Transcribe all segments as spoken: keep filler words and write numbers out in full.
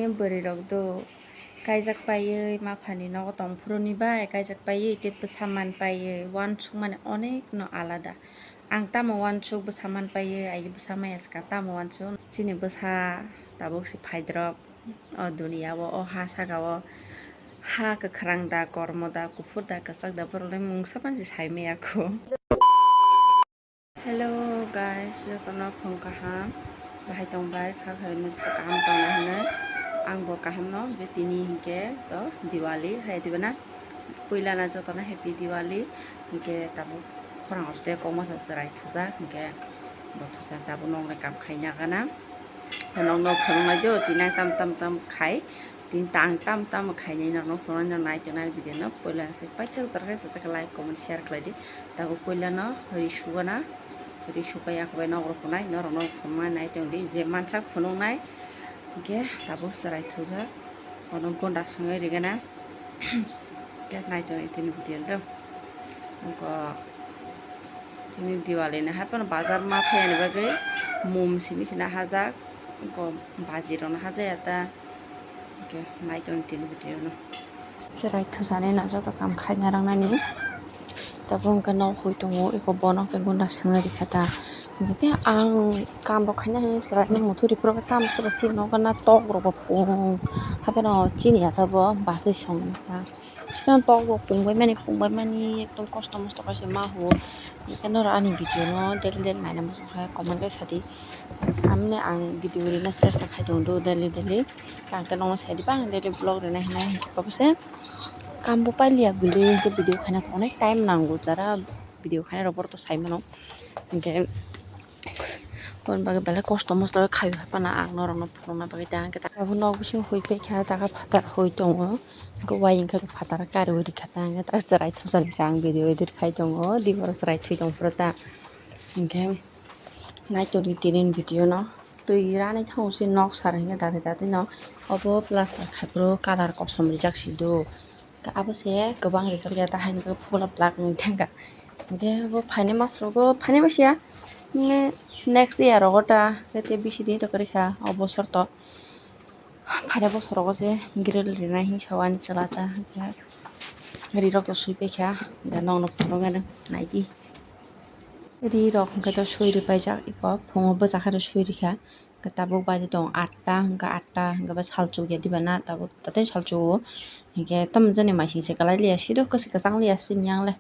Bwrwi rok do kaijak paiwi maphani nogo tongphuru ni bai kaijak paiwi tei bwsa man paiwi uansuk mani onek no alada. Ang tamo uansuk bwsa man paiwi ai bwsa maya swkang tamo uansuk chini bwsa tabuk se phaidrop o duniya o, o ha saka o ha kwkhrang da kormo da kuphur da kwchak da borok le mungsa phano se sai maya kho. Hello guys, jotono phung kaham, bahai tong bai kha kha hinwi joto kaham tong nai hinwi. Ang bo kaham no, hinkhe tini hinkhe to Diwali hai diba na, puila na jotono happy Diwali. Hinkhe tabuk khorang o se kokma se chwrai thujak, hinkhe bo thujak tabuk nok ni kam khaina gana. Nok no phunuk nai do, tini ang tam tam tam khai. Tini tang tam tam khainai norok phunuknai norok nai tongnai video no puila se paithak jora khe like comment share khlai di. Tabuk puila no ri sugana, ri supai yakubai nok rok phunai norok no phunuknai nai tong di je mansak phunuknai. Hinkhe tabuk chwrai thujak, ono gonda swngwi rigana. Hinkhe nai tongnai tini video do. Wngkha tini Diwali ni hai phano bazar ma phai yani bagwi mum simi sina hajak, wngkha baji rok no hajaya ta. Hinkhe nai tongo tini video no. Chwrai thujani no joto kam khaina rwngnani. Tabuk hwnkhe nok hoi tongo, eko bono khe gonda swngwi rikha ta. Hinkhe ang kam rok khaina hinwi chwrai no muthuri phuru khe tamo se bo chini nogo na tok rok bo pung. Haphano chini ya ta bo batwi song ta. Chikon tok rok pung bai mani, pung bai mani ekdom kosto mosto khe se ma huo. Hinkhe norok ani video no daily daily naina muchung khe comment khe sadi. Amne ang video rina chesta khai tongo daily daily. Tang ta nokno sai di bang daily vlog rina hinai hinkhe kobose kam bo pailiya bwlwi hinkhe video khaina onek time nango jara video khaina rok borok to sai mano. Hinkhe aboni bagwi belai kosto mosto khaio hai phano ang norok no phunukna bagwi tei hinkhe abo nok bisingo hoi paikha taka phatar hoi tongo. Hinkhe uaying khe phatar kariui rikha ta hinkhe ta chwrai thujani se ang video edit khai tongo di borok chwrai thwi tongphuru ta hinkhe. Nai tongdi tini video no. Twi rani thango se nok sar hinkhe dati dati no obo plaster khai phuru colour kosom rijak si do. Abo se kwbang rijak ya ta hai phula plak wng thangkha. Hinkhe bo phainai mas rogo phainai masiya next year rogo ta kete bisi din to kwrwi kha o bosor to. Phainai bosorogo se grill rinai hinwi sa o ani chwla ta, hinkhe ri rok to sui paikha, hinkhe nokno phunukgwi naidi. Ri rok hinkhe to sui ri paijak, eko phungo bwchak haino sui rikha, hinkhe tabuk baji tongo atta, hinkhe atta hinkhe bo salchuk ya diba na, tabuk tatai salchugo, hinkhe tamo jani maising se kwlai liya, sido kwswk kwchang liya sini yang le.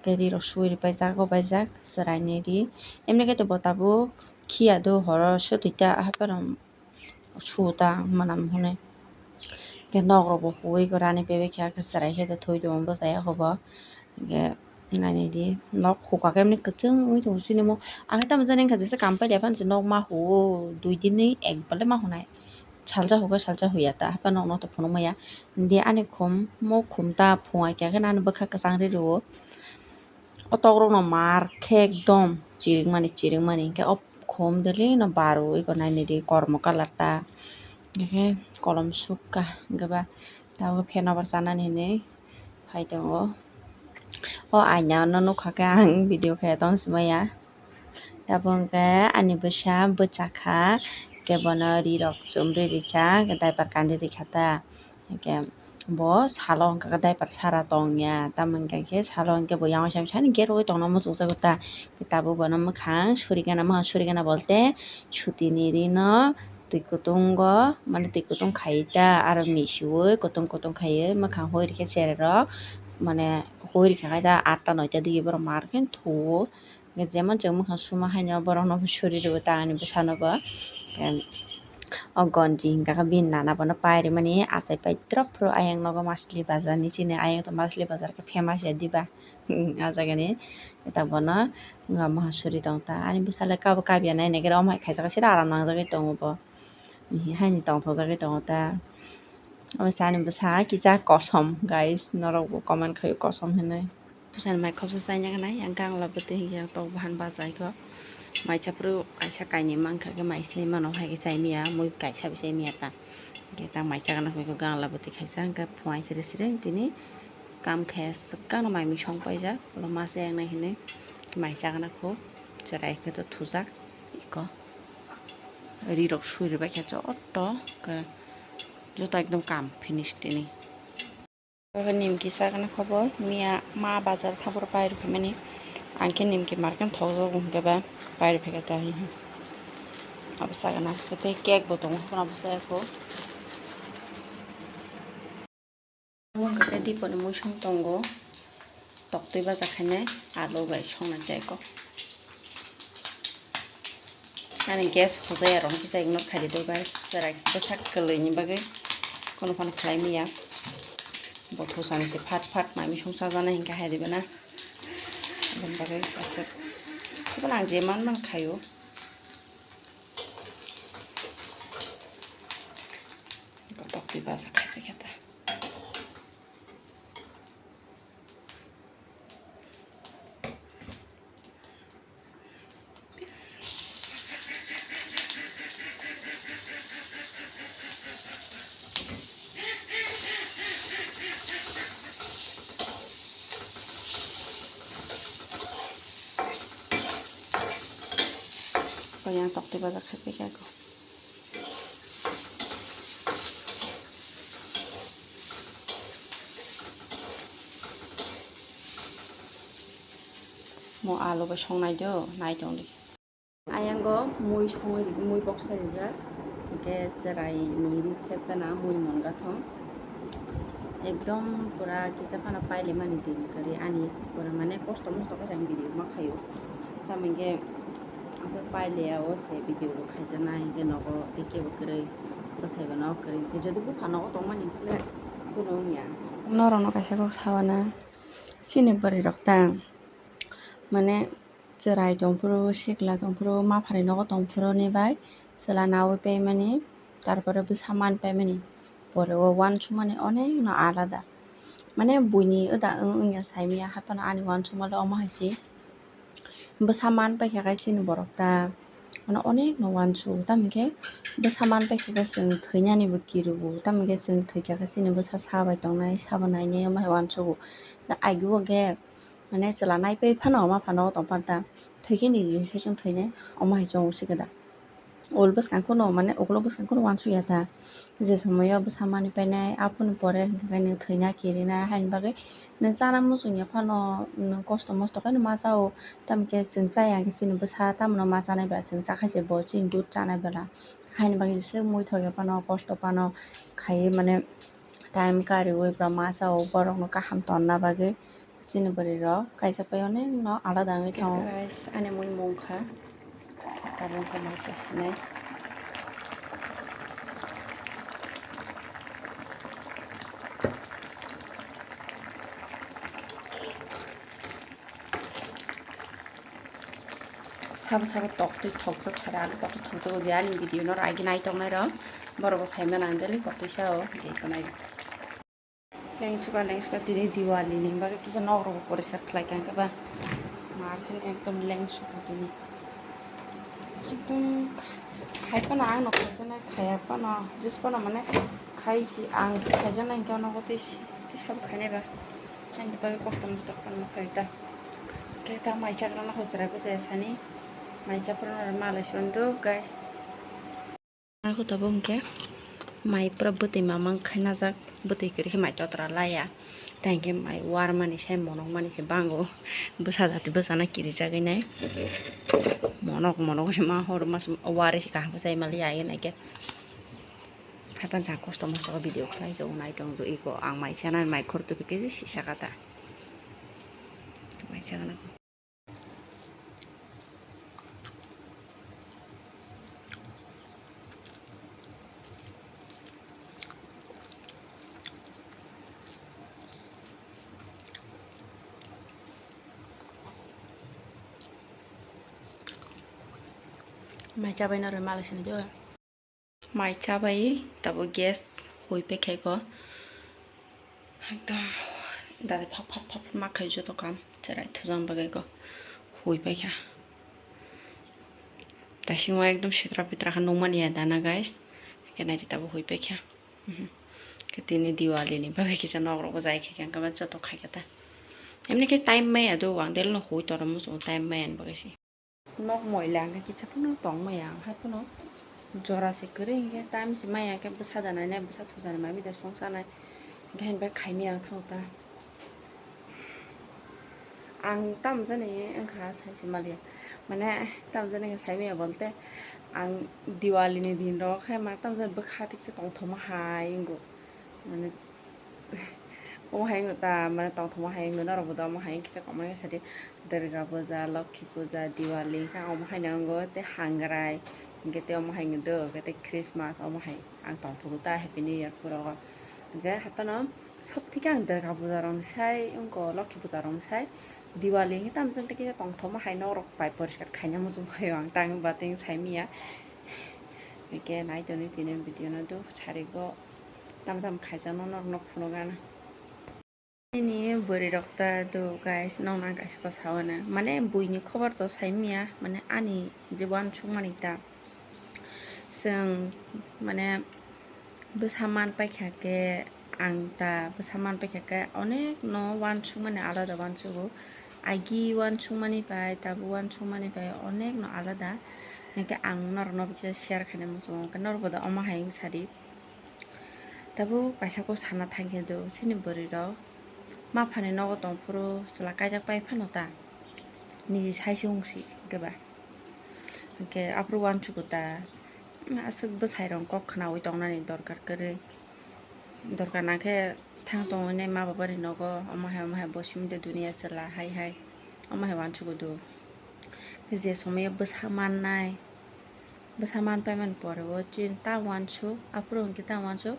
Hinkhe ri rok sui ri paijak, o paijak chwraini ri, emni khe to bo tabuk khiya do horo sotwi ta haphano. Su ta mwnam hwnwi. Hinkhe nok rok bo huwi gorani bebak khe chwrai khe twi tongo bwsai o bo. Hinkhe nainai di nok huka khe emni kwchwng wngwi tongo chini omo. Ang khe tamo jani wngkha jesa kam pailiya phano se nok ma huo dui din ni ekbar le ma hunai. Salsa huka salsa huya ta haphano nok no to phunuk maya. Di ani khum mo khum ta phunga khe ani bwkha kwchang ri rwo. O tok rok no mar khe ekdom chirik mani chirik mani hinkhe o khum deli no baro eko nainai di kormo colour ta hinkhe kolom sukha hinkhe ba tabuk fan over chanani hinwi phai tongo. O aina no nukha khe ang video khe tong si maya tabuk hinkhe ani bwsa bwchakha hinkhe bono ri rok chumri rikha diaper kandi rikha ta. Hinkhe bo salo hwnkha khe diaper sara tongya, tamo hwnkha khe salo hinkhe bo yang uaisa sani gate rwui tongna muchungjago ta. Tabuk bono mwkhang surigana, mwkhang surigana bolte sutini rino twi kutungo, mane twi kutung khaiwi ta, aro misiui kutung kutung khaiwi mwkhang hui rikhe cherai rok, mane hui rikha khe ta atta noita digi borok mar khe thuo. Hinkhe jemon chwng mwkhang suma haino borokno suri rwo ta ani bwsano bo. Em, o gonji hinkha khe bini nana bono pai rimani achai pai drop phuru ayang nogo masli bazar ni chini ayang to masli bazar khe famous ya diba. Hmm, ah jaga ni ta bono wngkha mwkhang suri tong ta ani bwsale kabo kabiya nai nai khe omo hai khaijak sida aram nangjagwi tongo bo. Hihi haini tongthok jagwi tongo ta. Omo se ani bwsa kisa kosom guys, norok bo comment khaio kosom hinwi. Bwsani mai khopsa chaina gwnai, ang gangla bwtwi hinkhe ang tok bahan bachai kho. Maicha phuru kaisa kainwi mankha khe mai se mano hai khe chai maya, mui kaisa bai chai maya ta. Hinkhe ta mai chagana kho gangla bwtwi khaisa, hinkhe phuaing siri siri tini kam khe swkang no mai mui song paijak, ulo ma se yang nai hinwi mai chagana kho cherai khe to thujak eko. Ri rok sui rwbai khe joto khe. Joto ekdom kam finish tini. Nimki sagana khobo miya ma bazar thabur pai rwkha mani. Ang khe nimki market thokjago hwnkhe ba pai rwkha khe ta. Abo sagana tei cake bo tongo, abo saya kho. Omo hwnkha khe diponi muisung tongo, toktwi baja khainai alu bai songnai tei kok. Ani gas hojai aro kisa ignore khaidi do guys, chwrai bwsak kwlwini bagwi kono phano khlai manya. Bo thusani se phat phat mai misung sajana hinkhe hai dibe na. Aboni bagwi aswk. Ibo ang je man man khaio. Toktwi baja khai paikha ta. Koi yang toktwi baja khai paikha ko. Mo alu bai songnai do, nai tongdi. Ayango mui songwi ri-, mui boksa rijak. Hwnkhe chwrai ni ri thepgana mui monga thong. Ekdom pura kisa phano pailaimani din kwrwi ani pura mane kosto mosto khe ang video ma khaio. Tamo hwnkhe aswk pailaiya o se video bo khaijaknai hwnkhe nogo tei kebo kwrwi bwsai bo nogo kwrwi. Hwnkhe jodi bupha nogo tongmani hwnkhe le bono wngya. Norokno kaisa kok sawana chini bwrwi rok ta mane chwrai tongphuru, sikla tongphuru, mapharwi nogo tongphuru ni bai chwla naui paimani, tarpore bwsa man paimani, pore o uansukmani onekno alada. Mane buini wda wng wngya saimanya, haphano ani uansukma le omo hai se. Bwsa man paikha khe chini borok ta, mane onekno uansugo, tamo khe bwsa man paikha khe chwng thwinani bo kirugo, tamo khe chwng thwikha khe chini bwsa sa bai tongnai, sabo nainai omo hai uansugo. Agibo khe mane chwla naipai phano, ma phano tong phano ta, thwikhe nini se chwng thwinai, omo hai chwng sika da. Ul bwskang kheno, mane ukulok bwskang kheno uansukya ta. Je somoio bwsa manwi painai, aphuru pore hwnkhe nwng thwina kirinai, haini bagwi nwng chana muchungya phano nwng kosto mosto khe ma chao, tamo khe chwng chaya hwnkhe chini bwsa tamno ma chanai ba chwng chakha se bo chini dud chanai bwla. Haini bagwi jesa muithok ya phano kosto phano khaiwi mane time kariui bwla ma chao borokno kaham tonna bagwi. Chini bwrwi rok kaisa pai onekno alada wngwi thango. Guys, ani mui mungkha. Tabuk wngkha mai chasinai. Sabo sabo toktwi thokjak sara, ani toktwi thokjago je ani video no raigi nai tongnai rok. Borok bo saimano ang daily koktwi sao, je tongnai. Lengsuka lengsuka tini Diwali ni bagwi kisa nok rok poriskar khlai kha hwnkhe ba ma khe ekdom lengsuka tini ekdom khai phano ang no khaijaknai khaya phano jis phano mane khai si ang si khaijaknai hwnkhe nogo tei si tei sabo khainai ba haini bagwi kosto mosto phano khai ta khe ta mai chagra no hojra bwchaya sani mai cha phano malai si mando guys. Ako tabuk hwnkhe mai pura bwtwi mamang khainajak, bwtwi kwrwi khe mai totra laiya. Tei hwnkhe mai warmani se monokmani se bango. Bwsa jati bwsano kirijagwi nai. Monok monok se ma hor mas wari se kaham khe chai maliya, aya naikhe. Haiphano chwng kosto mosto khe video khlai jago, nai tong do iko ang mai chanani mai khor tubui khe sisa kata. Mai chana. Mai chabai no rw mala sini do. Mai chabai tabuk gas hui paikha ko. Ekdom dada phap phap phap phap ma khai joto kam cherai thujang bagwi ko hui paikha. Taisingma ekdom sitra pitra khe nungmani ya dana guys. Khe naidi tabuk hui paikha. Mhm. Khe tini Diwali ni bagwi kisa nok rok bo jai khe khe joto khai khe ta. Emni khe time maya do ang del no hui toro muchungo time maya ni bagwi se. Nok moila hwnkhe kisa phano tong maya ang hai phano. Jora se kwrwi hinkhe time se maya khe bwsa da nainai, bwsa thusa ni mabi da songsa nai. Hinkhe hinkhe khaimaya ang thango ta. Ang tamo jani wngkha sai se maliya. Mane tamo jani wngkha sai maya bolte ang Diwali ni din rok khe mane tamo jani bwkha tiksa tongthoma hai wngo. Mane omo hai wngkha ta, mane tongthoma hai wngkha norok bo da omo hai kisa komai khe sadi Durga Puja, Lokhi Puja, Diwali khe omo hai no wngo tei Hangrai hinkhe tei omo hai wngkha do hinkhe tei Christmas omo hai ang tongthogo ta Happy New Year phuru o hinkhe haphano sob theke ang Durga Puja rok ni sai wngkha Lokhi Puja rok ni sai Diwali hinkhe tamo jani tei kisa tongthoma hai norok bai poriskar khaina muchung phaio ang tang ba tei sai maya. Hingke nai toni tini video no do sarigo tam tam khaijak no norok no phunuk gana. Nini bwrwi rok ta do guys, nong nang kaisa ko sawana mane buini khobor to sai maya mane ani je uansuk mani ta chwng mane bwsa man paikha khe ang ta bwsa man paikha khe onek no uansuk mani alada uansugo. Agi uansukmani bai tabuk uansukmani bai onek no alada, hinkhe ang norokno share khaina muchungo, hinkhe norokbo da omo hai wng sadi. Tabuk kaisa kok sana thangkhe do chini bwrwi rok maphani nogo tongphuru chwla kaijak pai phano ta niji sai se wngsi hinkhe ba, hinkhe aphuru uansugo ta aswk bwsai rok kok khwnaui tongnani dorkar kwrwi. Dorkar nangkhe thang tongwi nai ma baba ni nogo, omo hai omo hai bo simi de duniya chwla hai hai, omo hai uansukgo do. Je somoyo bwsa mannai, bwsa man paimani pore o chini ta uansuk, aphuru hinkhe ta uansuk.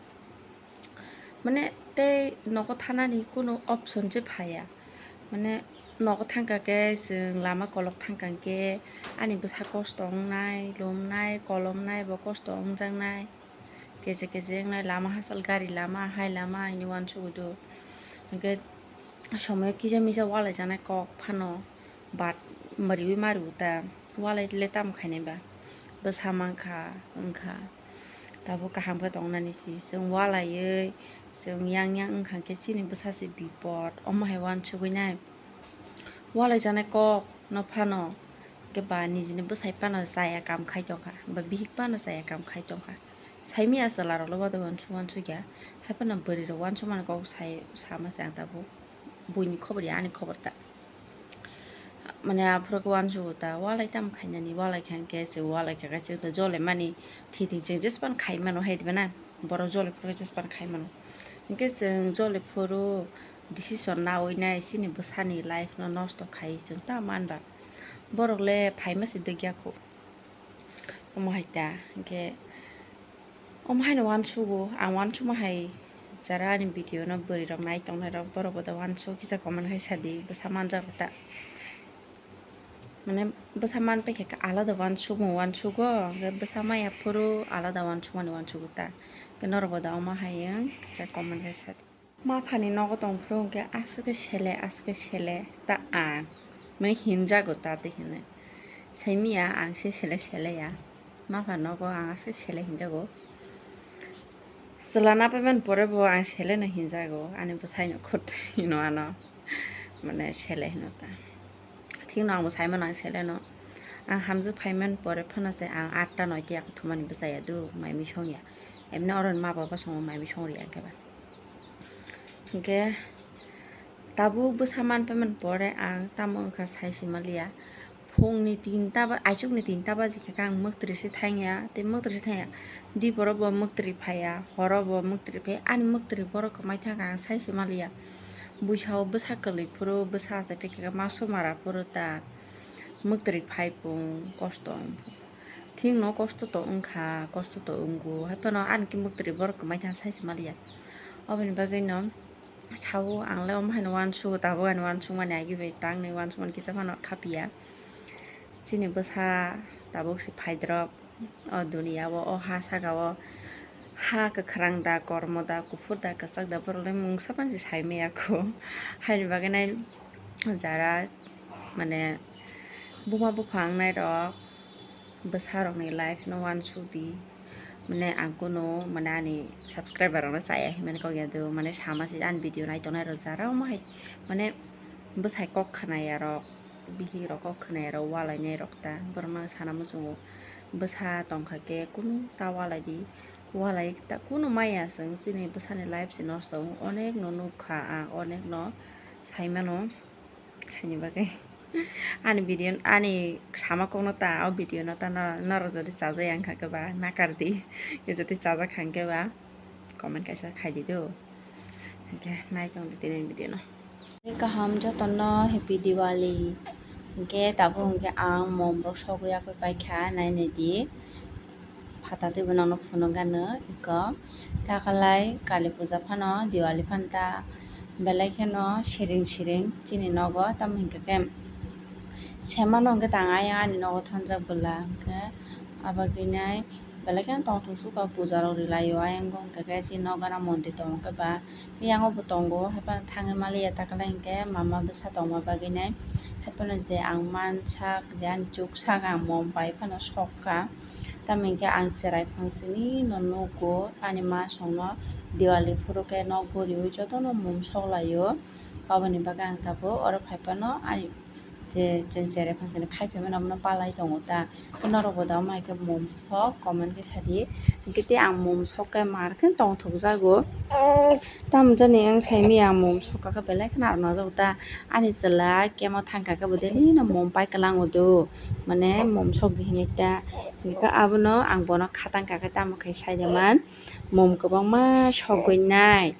Mane tei nogo thanani kunu option se phaiya, mane nogo thangkha khe chwng lama kolok thangkha hinkhe ani bwsa kosto wngnai, lumnai, kolomnai bo kosto wngjaknai. Kese kese wngnai lama hachal gari lama hai lama hinwi uansukgo do. Hinkhe somoyo kisa misa ualaijaknai kok phano bat mariui mariui ta ualai le tamo khainai ba bwsa mankha wngkha tabuk kaham khe tongnani se chwng ualaiwi chwng yang yang wngkha khe chini bwsa se bipot omo hai uansugwi nai. Ualaijaknai kok no phano, hinkhe ba nijini bwsai phano chaya kam khai tongkha, ba bihik phano chaya kam khai tongkha. Saimaya chwla rokle uansuk uansukya, hai phano bwrwi rok uansukmani kok sai sama se ang tabuk. Buini khobor ya, ani khobor ta. Mane aphuru khe uansugo ta, ualai tamo khainani, ualai kha hinkhe chwng ualai kha khe chwngno jole mani, thithing chwng jespan khai mano hai diba na, borok jole phuru khe jespan khai mano. Hinkhe chwng jole phuru decision naui nai chini bwsani life no nosto khai chwng ta manba. Borok le phaima se dwkya kho. Omo hai ta hinkhe omo hai no uansugo, ang uansukma hai jara ani video no bwrwi rok nai tongnai rok borok bo da uansuk kisa comment khai sadi bwsa manjak rok ta. Mane bwsa man paikha khe alada uansukmung uansugo, hinkhe bwsa maya phuru alada uansukmani uansugo ta. Hinkhe norok bo da omo hai wng kisa comment khai sadi. Maphani nogo tongphuru hinkhe aswk khe sele, aswk khe sele ta ang. Mane hinjago ta tei hinwi. Saimaya ang se sele sele ya. Mapha nogo ang aswk sele hinjago. Chwla napaimani pore bo ang sele no hinjago. Ani bwsai no khut hino ano. Mane sele hino ta. Thikno ang bo saimano ang sele no. Ang hamjwk phaimani pore phano se ang atta noita yakthumani bwchaya do, mai misong ya. Emne oro ni ma baba songo mai misong ri ang khe ba. Hinkhe tabuk bwsa man paimani pore ang tamo wngkha sai se manliya. Phungni tinta ba, aichukni tinta baji khe ang mwktwrwi se thangya, tei mwktwrwi se thangya. Diporo bo mwktwrwi phaiya, horo bo mwktwrwi phaiya, ani mwktwrwi borok kwmai thangkha ang sai se manliya. Buisao bwsa kwlwi phuru, bwsa achai phai khe ma somara phuru ta mwktwrwi phai pung kosto wng phu. Thikno kosto to wngkha, kosto to wngo, hai phano ani khe mwktwrwi borok kwmai thang sai se manliya. Oboni bagwi no sao ang le omo hai no uansugo, tabuk ani uansukmani agi bai tang ni uansukmani kisa phano khapiya. Chini bwsa tabuk se phaidrop o duniya o, o ha saka o ha kwkhwrang da, kormo da, kuphur da, kwchak da, borok le mungsa phano se sai maya kho. Haini bagwi nai jara mane buma bupha wngnai rok bwsa rok ni life no uansuk di. Mane ang kunu mane ani subscriber rok no chaya hinmani kok ya do, mane sama se ani video nai tongnai rok jara omo hai mane bwsai kok khwnaya rok, bihik rok kok khwnaya rok, ualai nai rok ta borok no sana muchungo. Bwsa tongkha khe kunu ta walai di, walai ta kunu maya chwng chini bwsani life se nosto wngo, onek no nukha ang, onek no saimano. Haini bagwi ani video, ani sama kokno ta, o video no ta no-, norok jodi chajak ya wngkha khe ba nakar di, jodi chajak kha khe ba comment kaisa khai di do. Hwnkhe nai tong di tini video no. Kaham jotono happy Diwali. Hwnkhe tabuk hwnkhe ang mom rok sogwi yakwi paikha, nai nai di. Phatha twi bo nokno phunuk gano eko. Takalai Kali puja phano, Diwali phano ta belai kheno siring siring chini nogo, tamo hinkhe khe semano hinkhe tang ayang ani nogo thanjak bwla hinkhe abagwinai belai kheno tongthok sukha puja rok rilaio ayang o hinkhe khe chini nokgana mondir tongo khe ba. Yang o bo tongo, haiphano thangwi maliya, takalai hinkhe mama bwsa tongma bagwinai. Haiphano je ang mansak, je ani chuksak ang mom pai phano sokha. Tamo hinkhe ang chwrai phangsini no nugo, ani ma songno Diwali phuru khe nok guriui jotono mom soklaio. Aboni bagwi ang tabuk oro phaiphano ani je chwng chwrai phangsini khai phaimani abono palai tongo ta. Norokbo da omo hai khe mom sok comment khe sadi. Hinkhe tei ang mom sok khe mar khe tongthok jago. Tamo jani ang saimanya ang mom sok kha khe belai kheno aro najago ta. Ani chwla kemo thangkha khe bo daily no mom pai kwlango do. Mane mom sok di hinwi ta. Hinkhe abono ang bono khatang kha khe tamo khai sai de man. Mom kwbangma sogwi nai.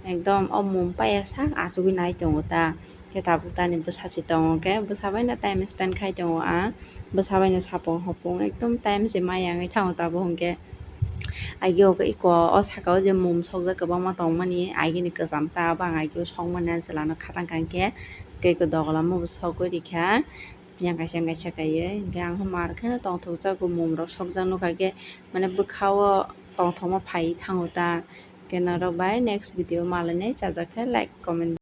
Ekdom o mom paiya sak achugwi nai tongo ta. Khe tabuk tani bwsa se tongo khe, bwsa bai no time spend khai tongo ang, bwsa bai no sapung hopung ekdom time se maya wngwi thango tabuk hwnkhe. Agi o eko o saka o je mom sokjak kwbangma tongmani, agi ni kwcham ta bang agi o sokmani ani chwla no khatang kha hinkhe, tei dogola mo bo sogwi rikha, yang kaisa yang kaisa kaiwi, hinkhe ang mar khe tongthok jago mom rok sokjak nukha khe, mane bwkha o tongthokma phaiwi thango ta, khe norok bai next video malainai chajak khe like comment.